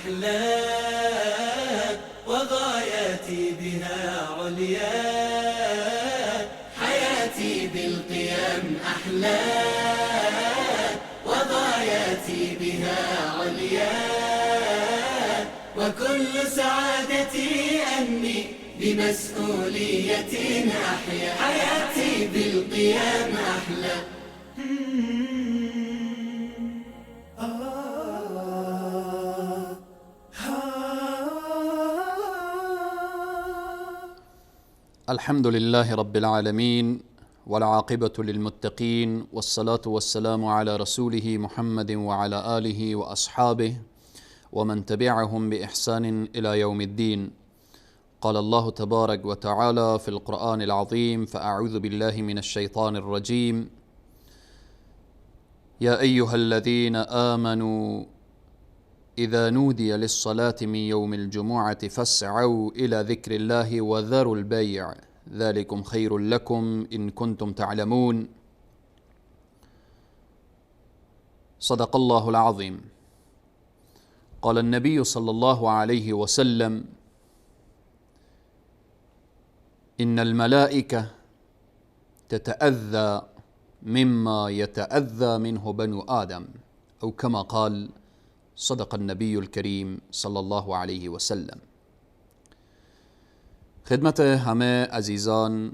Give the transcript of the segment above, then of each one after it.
أحلى وغايتي بها عليا، حياتي بالقيام أحلى وغايتي بها عليا، وكل سعادتي أني بمسؤولية أحيا، حياتي بالقيام أحلى. الحمد لله رب العالمين، والعاقبة للمتقين، والصلاة والسلام على رسوله محمد وعلى آله وأصحابه ومن تبعهم بإحسان إلى يوم الدين. قال الله تبارك وتعالى في القرآن العظيم: فأعوذ بالله من الشيطان الرجيم، يا أيها الذين آمنوا إذا نودي للصلاة من يوم الجمعة فاسعوا إلى ذكر الله وذروا البيع ذلكم خير لكم إن كنتم تعلمون. صدق الله العظيم. قال النبي صلى الله عليه وسلم: إن الملائكة تتأذى مما يتأذى منه بنو آدم، أو كما قال، صدق النبي الكريم صلى الله عليه وسلم. خدمت همه عزیزان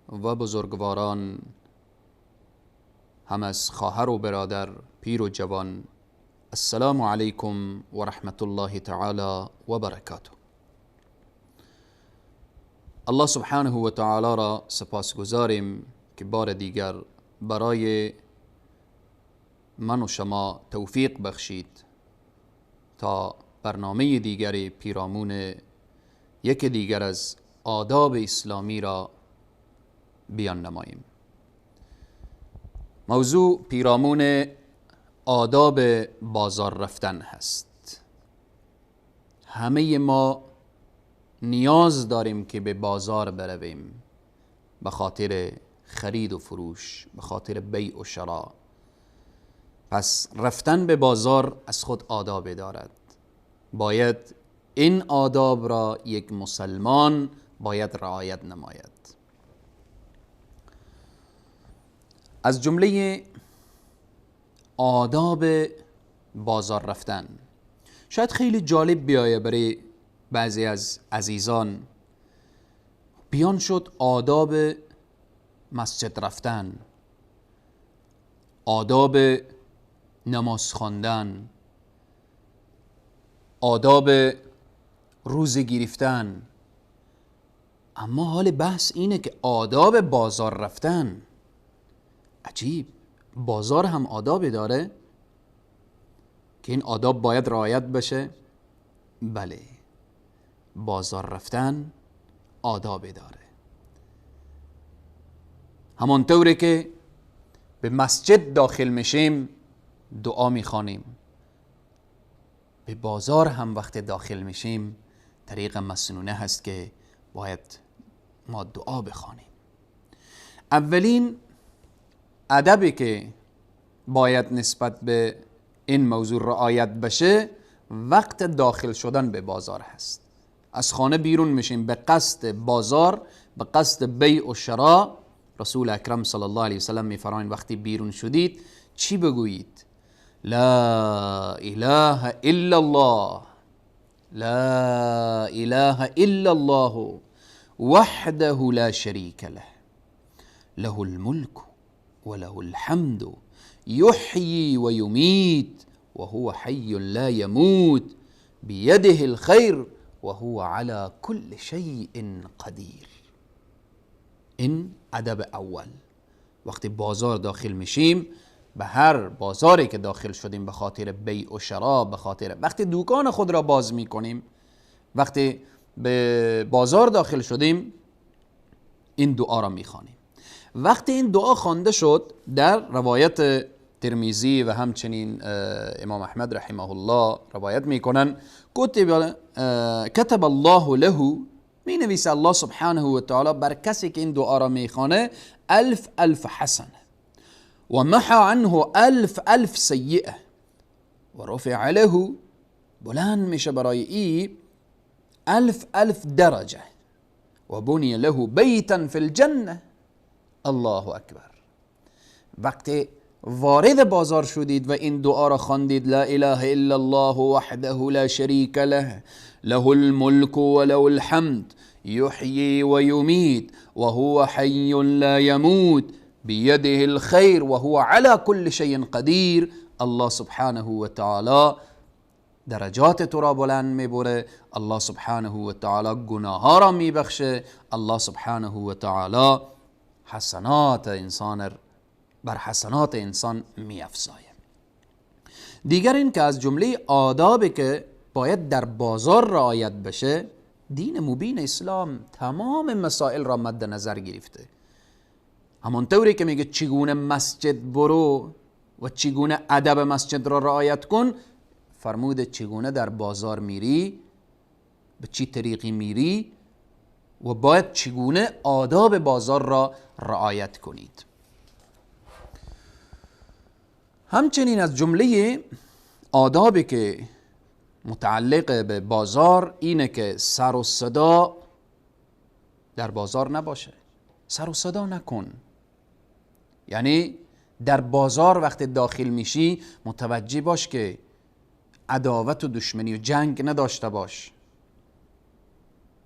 و بزرگواران، هم از خواهر و برادر، پیر و جوان، السلام علیکم و رحمت الله تعالی و برکاته. الله سبحانه و تعالی را سپاسگزاریم که بار دیگر برای من و شما توفیق بخشید تا برنامه دیگری پیرامون یکی دیگر از آداب اسلامی را بیان نماییم. موضوع پیرامون آداب بازار رفتن هست. همه ما نیاز داریم که به بازار برویم به خاطر خرید و فروش، به خاطر بیع و شراء. پس رفتن به بازار از خود آداب دارد. باید این آداب را یک مسلمان باید رعایت نماید. از جمله آداب بازار رفتن، شاید خیلی جالب بیایه برای بعضی از عزیزان، بیان شد آداب مسجد رفتن، آداب نماز خواندن، آداب روزه گرفتن. اما حال بحث اینه که آداب بازار رفتن، عجیب، بازار هم آدابی داره که این آداب باید رعایت بشه؟ بله، بازار رفتن آدابی داره. همانطوری که به مسجد داخل میشیم دعا میخوانیم، به بازار هم وقت داخل میشیم طریق مسنونه هست که باید ما دعا بخوانیم. اولین ادبی که باید نسبت به این موضوع رعایت بشه وقت داخل شدن به بازار هست. از خانه بیرون میشیم به قصد بازار، به قصد بیع و شراء. رسول اکرم صلی الله علیه وسلم میفرمایند وقتی بیرون شدید چی بگویید؟ لا اله الا الله، لا اله الا الله وحده لا شریک له، له الملك وله الحمد يحيي ويميت وهو حي لا يموت بيده الخير وهو على كل شيء قدیر. این ادب اول. وقتی بازار داخل میشیم، به هر بازاری که داخل شدیم به خاطر بیع و شراء، به خاطر وقتی دوکان خود را باز میکنیم، وقتی به بازار داخل شدیم این دعا را میخوانیم. وقتی این دعا خوانده شد، در روایت ترمیزی و همچنین امام احمد رحمه الله روایت میکنن، کتب الله له، می نویسه الله سبحانه و تعالی بر کسی که این دعا را میخوانه الف الف حسنه و محى عنه الف الف سیئه و رفع له بلند میشه برای ای الف الف درجه. و بنی له بیتا فی الجنه. الله اکبر. وقتی وارد بازار شدید و این دعا را خواندید، لا اله الا الله وحده لا شریک له له الملک و له الحمد یحیی و یمیت و هو حی لا یموت بیده الخیر و هو علی كل شیء قدیر، الله سبحانه و تعالی درجات تو را بلند میبره، الله سبحانه و تعالی گناه ها را میبخشه، الله سبحانه و تعالی حسنات انسان بر حسنات انسان میافزایه. دیگر این که از جمله آدابی که باید در بازار رعایت بشه، دین مبین اسلام تمام مسائل را مد نظر گرفته. همانطوری که میگه چگونه مسجد برو و چگونه ادب مسجد را رعایت کن، فرموده چگونه در بازار میری، به چی طریقی میری و باید چگونه آداب بازار را رعایت کنید. همچنین از جمله آدابی که متعلق به بازار اینه که سر و صدا در بازار نباشه. سر و صدا نکن. یعنی در بازار وقتی داخل میشی متوجه باش که عداوت و دشمنی و جنگ نداشته باش.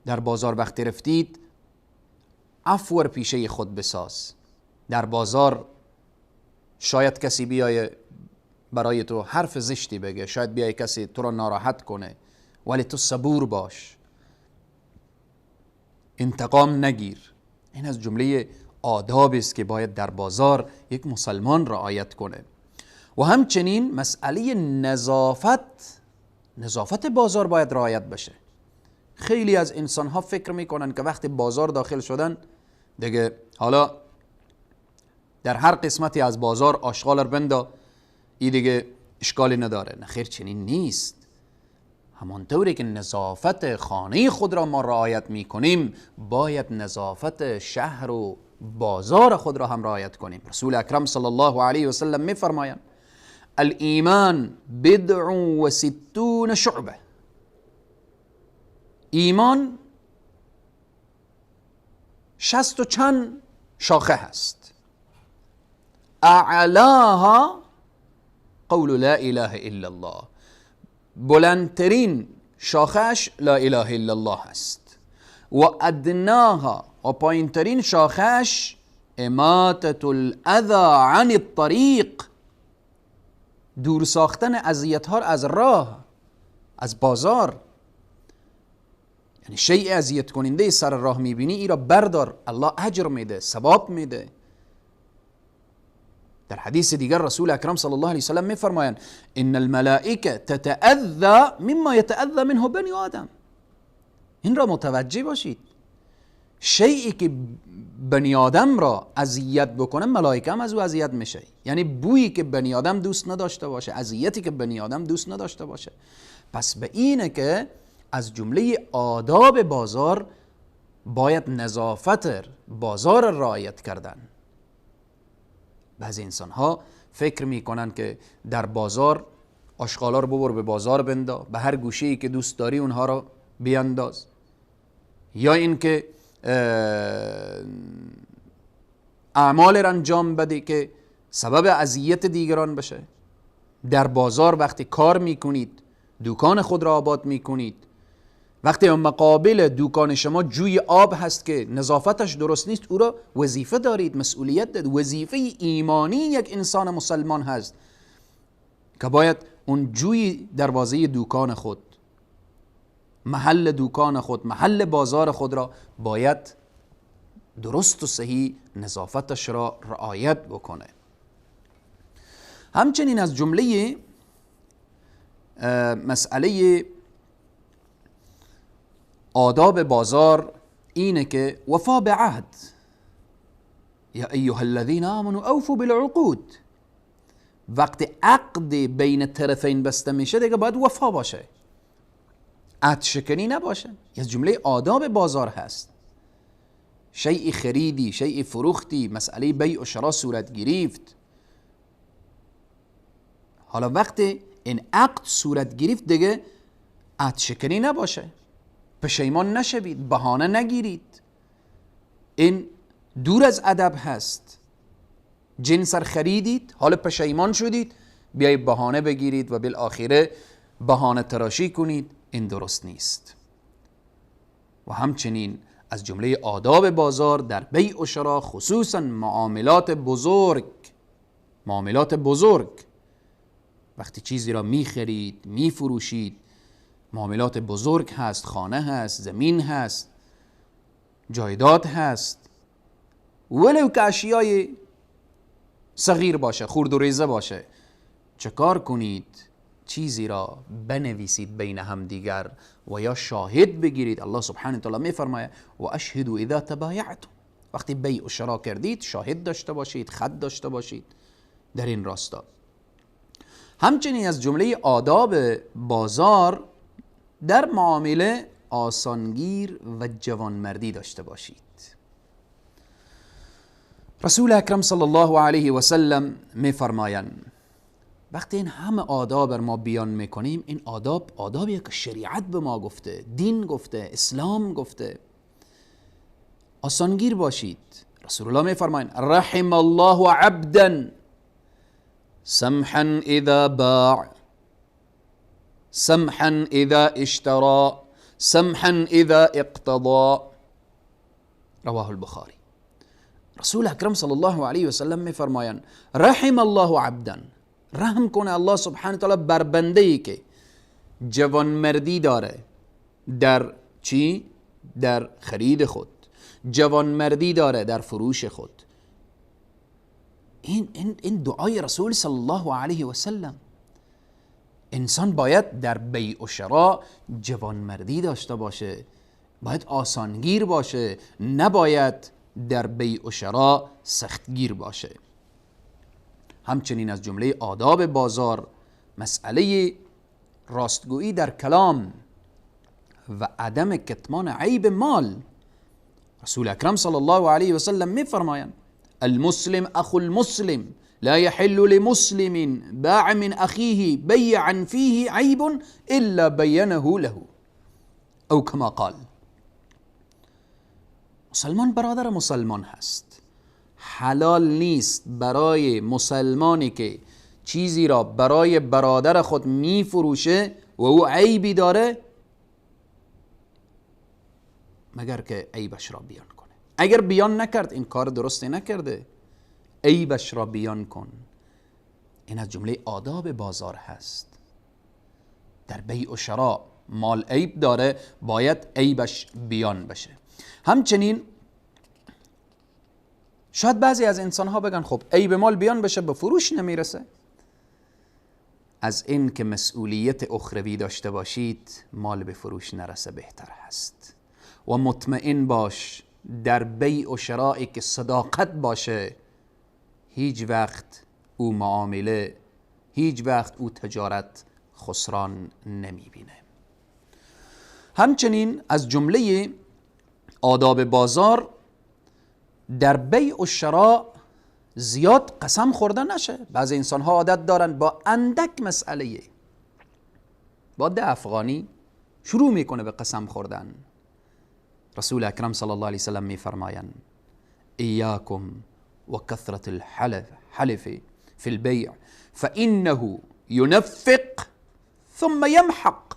در بازار وقتی رفتید عفو پیشه خود بساز. در بازار شاید کسی بیای برای تو حرف زشتی بگه، شاید بیای کسی تو را ناراحت کنه، ولی تو صبور باش، انتقام نگیر. این از جمله آدابی است که باید در بازار یک مسلمان رعایت کنه. و همچنین مسئله نظافت، نظافت بازار باید رعایت بشه. خیلی از انسان ها فکر میکنن که وقتی بازار داخل شدن دیگه حالا در هر قسمتی از بازار آشغال رو بندا، ای دیگه اشکالی نداره. نه خیر، چنین نیست. همانطوری که نظافت خانه خود را ما رعایت میکنیم، باید نظافت شهر و بازار خود را هم رعایت کنیم. رسول اکرم صلی الله علیه و سلم میفرمایند الایمان بضع و ستون شعبه. ایمان 60 و چند شاخه هست. اعلاها قول لا اله الا الله، بلندترین شاخهش لا اله الا الله است. و ادناها و پایینترین شاخهش اماتة الاذى عن الطریق، دور ساختن اذیت ها از راه، از بازار. یعنی شیء اذیت کننده سر راه میبینی ای را بردار، الله اجر میده، ثواب میده. در حدیث دیگر رسول اکرم صلی الله علیه وسلم میفرمایند ان الملائکه تتأذى مما یتأذى منه بنی آدم. این را متوجه باشید، شیئی که بنی آدم را اذیت بکنه ملائکه هم از او اذیت میشه. یعنی بویی که بنی آدم دوست نداشته باشه، اذیتی که بنی آدم دوست نداشته باشه. پس به اینه که از جمله آداب بازار باید نظافت بازار رعایت کردن. بعضی انسان ها فکر میکنن که در بازار آشغالا رو ببر به بازار بندا، به هر گوشه‌ای که دوست داری اونها رو بیانداز، یا اینکه اعمال را انجام بده که سبب اذیت دیگران بشه. در بازار وقتی کار میکنید، دوکان خود را آباد میکنید، وقتی مقابل دوکان شما جوی آب هست که نظافتش درست نیست، او را وظیفه دارید، مسئولیت دارید. وظیفه ایمانی یک انسان مسلمان هست که باید اون جوی دروازه دوکان خود، محل دوکان خود، محل بازار خود را باید درست و صحیح نظافتش را رعایت بکنه. همچنین از جمله مسئله آداب بازار اینه که وفا به عهد. یا ایها الذین آمنوا اوفوا بالعقود. وقتی عقد بین طرفین بسته میشه دیگه باید وفا باشه، عهد شکنی نباشه. از جمله آداب بازار هست. شیء خریدی، شیء فروختی، مسئله بیع و شرا صورت گرفت. حالا وقتی این عقد صورت گرفت دیگه عهد شکنی نباشه، پشیمان نشوید، بهانه نگیرید. این دور از ادب هست. جنس را خریدید، حالا پشیمان شدید، بیای بهانه بگیرید و بالآخره بهانه تراشی کنید، این درست نیست. و همچنین از جمله آداب بازار در بیع و شراء، خصوصا معاملات بزرگ، معاملات بزرگ، وقتی چیزی را میخرید میفروشید، معاملات بزرگ هست، خانه هست، زمین هست، جایداد هست، ولو که اشیای صغیر باشه، خرد و ریزه باشه، چه کار کنید؟ چیزی را بنویسید بین هم دیگر و یا شاهد بگیرید. الله سبحانه وتعالی میفرماید و اشهدوا اذا تبایعتم. وقتی بیع و شرا کردید شاهد داشته باشید، خط داشته باشید در این راستا. همچنین از جمله آداب بازار در معامله آسانگیر و جوانمردی داشته باشید. رسول اکرم صلی الله علیه و سلم میفرمایند وقتی این همه آداب بر ما بیان میکنیم، این آداب آدابیه که شریعت به ما گفته، دین گفته، اسلام گفته. آسانگیر باشید. رسول الله میفرمایند رحم الله عبدا سمحا اذا باع سمحا اذا اشترى سمحا اذا اقتضى. رواه البخاری. رسول اکرم صلی الله علیه و سلم میفرمایند رحم الله عبدا، رحم کنه الله سبحانه وتعالی بر بنده ای که جوانمردی داره در چی؟ در خرید خود، جوانمردی داره در فروش خود. این دعای رسول صلی الله علیه و سلم. انسان باید در بیع و شراء جوانمردی داشته باشه، باید آسانگیر باشه، نباید در بیع و شراء سختگیر باشه. همچنین از جمله آداب بازار مسئله راستگویی در کلام و عدم کتمان عیب مال. رسول اکرم صلی الله علیه و سلم میفرمایند المسلم اخو المسلم لا يحل لمسلم باع من اخیه بیعا فیه عیب الا بینه له او کما قال. مسلمان برادر مسلمان هست. حلال نیست برای مسلمانی که چیزی را برای برادر خود میفروشه و او عیبی داره مگر که عیبش را بیان کنه. اگر بیان نکرد این کار درستی نکرده، عیبش را بیان کن. این از جمله آداب بازار هست. در بیع و شراء مال عیب داره، باید عیبش بیان بشه. همچنین شاید بعضی از انسان ها بگن خب عیب مال بیان بشه به فروش نمیرسه. از این که مسئولیت اخروی داشته باشید مال به فروش نرسه بهتر هست. و مطمئن باش در بیع و شرائی که صداقت باشه هیچ وقت او معامله، هیچ وقت او تجارت خسران نمیبینه. همچنین از جمله آداب بازار در بیع و شراء زیاد قسم خورده نشه. بعضی انسان ها عادت دارن با اندک مسئله، با 10 افغانی شروع میکنه به قسم خوردن. رسول اکرم صلی الله علیه وسلم میفرمایند ایاکم و کثرت الحلف فی البیع فانه ينفق ثم يمحق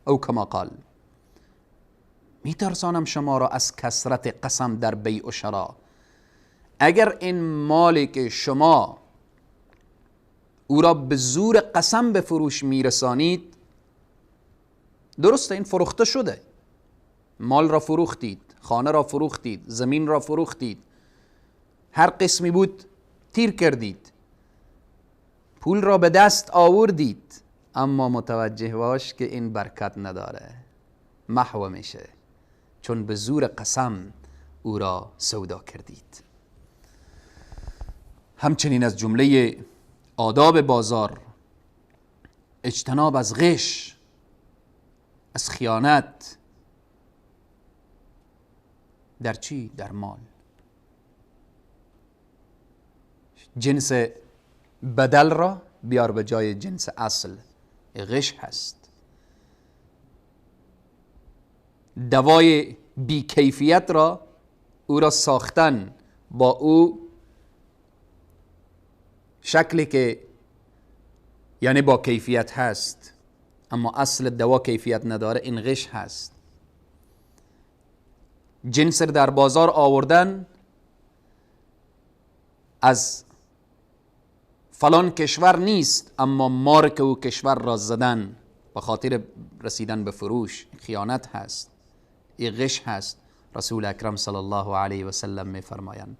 او کما قال. میترسانم شما را از کثرت قسم در بیع و شراء. اگر این مالی که شما او را به زور قسم به فروش میرسانید، درسته این فروخته شده، مال را فروختید، خانه را فروختید، زمین را فروختید، هر قسمی بود تیر کردید، پول را به دست آوردید، اما متوجه باش که این برکت نداره، محو میشه، چون به زور قسم او را سودا کردید. همچنین از جمله آداب بازار اجتناب از غش، از خیانت در چی؟ در مال. جنس بدل را بیار به جای جنس اصل، غش هست. دوای بیکیفیت را او را ساختن با او شکلی که یعنی با کیفیت هست اما اصل دوا کیفیت نداره، این غش هست. جنس در بازار آوردن از فلان کشور نیست اما مارک او کشور را زدن به خاطر رسیدن به فروش، خیانت هست، این غش هست. رسول اکرم صلی الله علیه و سلم می فرمایند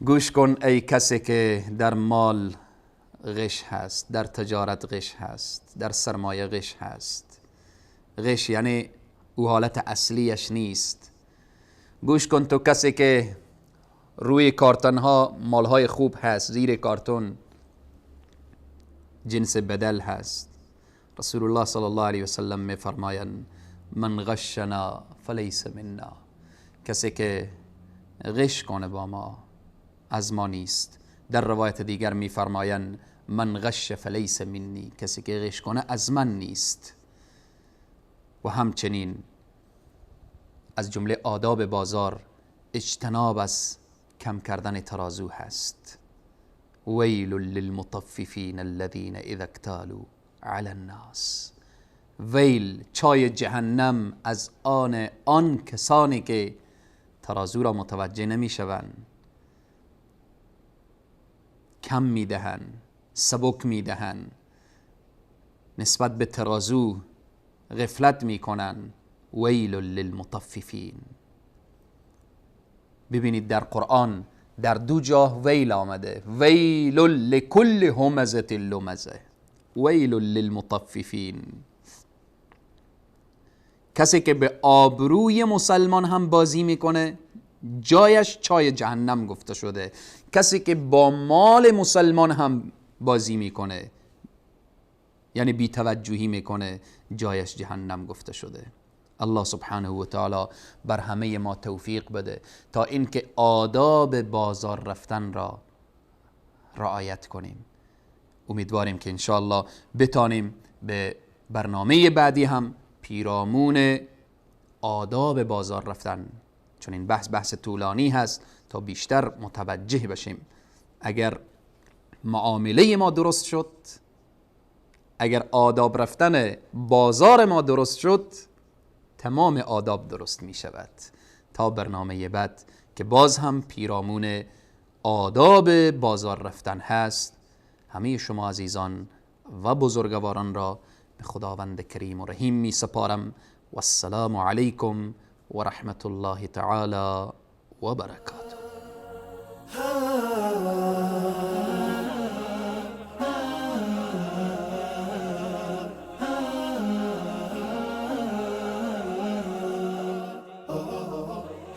گوش کن ای کسی که در مال غش هست، در تجارت غش هست، در سرمایه غش هست. غش یعنی او حالت اصلیش نیست. گوش کن تو کسی که روی کارتن ها مالهای خوب هست، زیر کارتون جنس بدل هست. رسول الله صلی الله علیه وسلم می فرمایند من غشنا فلیس منا، کسی که غش کنه با ما از ما نیست. در روایت دیگر می فرمایند من غش فلیس منی، کسی که غش کنه از من نیست. و همچنین از جمله آداب بازار اجتناب از کم کردن ترازو هست. ویل للمطففین الذین اذا اکتالوا علی الناس، ویل، چای جهنم از آن کسانی که ترازو را متوجه نمی شوند، کم می دهند، سبک می دهند، نسبت به ترازو غفلت می کنند. ویل للمطففین. ببینید در قرآن در دو جا ویل آمده، ویل لکل همزه لمزه، ویل للمطففین. کسی که به آبروی مسلمان هم بازی میکنه جایش چای جهنم گفته شده. کسی که با مال مسلمان هم بازی میکنه یعنی بی‌توجهی میکنه جایش جهنم گفته شده. الله سبحانه و تعالی بر همه ما توفیق بده تا اینکه آداب بازار رفتن را رعایت کنیم. امیدواریم که انشاءالله بتانیم به برنامه بعدی هم پیرامون آداب بازار رفتن، چون این بحث طولانی هست، تا بیشتر متوجه بشیم. اگر معامله ما درست شد، اگر آداب رفتن بازار ما درست شد، تمام آداب درست می شود. تا برنامه بعد که باز هم پیرامون آداب بازار رفتن هست، همه شما عزیزان و بزرگواران را به خداوند کریم و رحیم می سپارم. و السلام علیکم و رحمت الله تعالی و برکاته.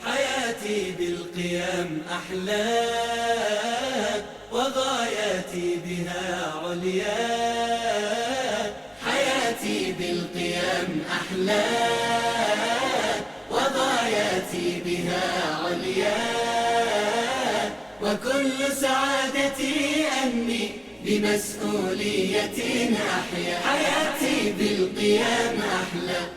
حياتي بالقيام أحلى وغاياتي بها عليا، حياتي بالقيام أحلى وغاياتي بها عليا، وكل سعادتي أني بمسؤولية أحيا، حياتي بالقيام أحلى.